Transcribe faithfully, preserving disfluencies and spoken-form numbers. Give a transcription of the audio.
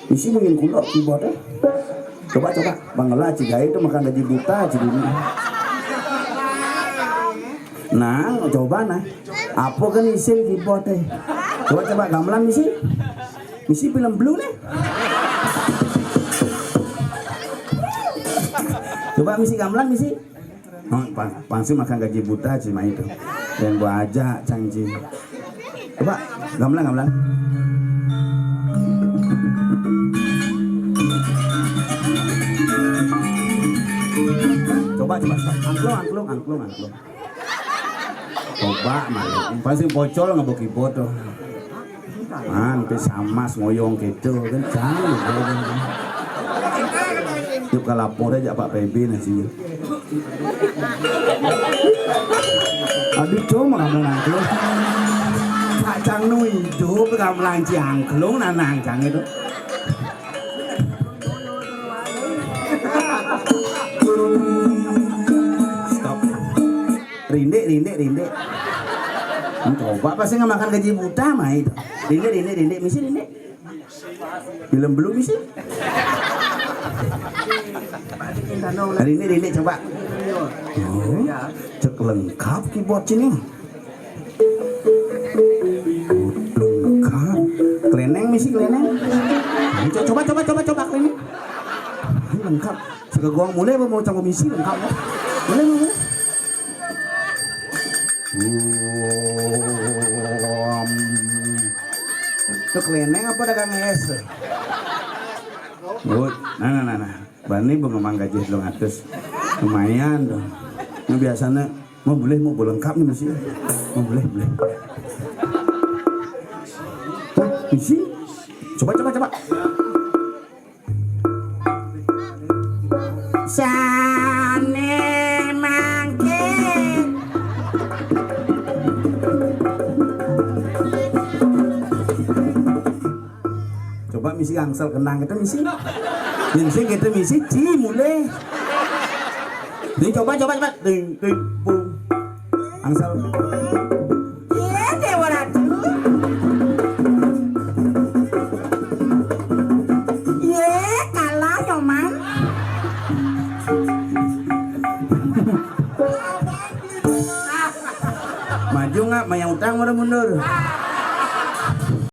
Misi mungkin kulok keyboard, eh. Coba, coba. Bang Ela, ci gaé to makan gaji buta, ci dulu. Nah, coba nah. Apa kan isin keyboard, eh? Coba, coba gamelan misi. Misi film blue nih. Coba misi gamelan misi. Oh, pang, pangsi makan gaji buta ci mah itu. Yang gua ajak cangci. Coba gamelan, gamelan. Coba, coba, coba. Angklung, angklung, angklung, angklung. Coba malu. Pasti pocol nggak bagi bodoh. Man, sampai samas ngoyong gitu kan, jangan. Yuk ke lapor aja Pak P B nasi. Aduh, cuma kamu nangklung. Kacang nu hidup kamu lanci angklung, nanang cang itu. Stop. Rindik, rindik, rindik. Coba pasti nggak makan gaji buta mah itu. Rindik, rindik, rindik, misi rindik. Film belum misi. Rindik, rindik, coba. Oh, cek lengkap keyboard sini. Lengkap. Keleneng misi keleneng. Ini co-, coba, coba, coba, coba keleneng. Ini lengkap. Segegong mulai apa mau campur misi lengkap. Mulai, mulai. Itu keleneng apa dagang es? Nah, nah, nah, nah. Bani bengong gaji dua ratus. Lumayan dong. Nah, biasanya mau boleh, mau boleh lengkap nih misi. Mau boleh, boleh. Misi. Coba, coba, coba. Sane mangke. Coba misi angsal kenang kita misi. Misi kita misi ci mulai. Ini coba, coba, coba. Ting, ting, pung. Angsal. Iya, Dewa Ratu. Iya, kalah, Nyoman. Maju nggak? Mayang utang, mundur, mundur.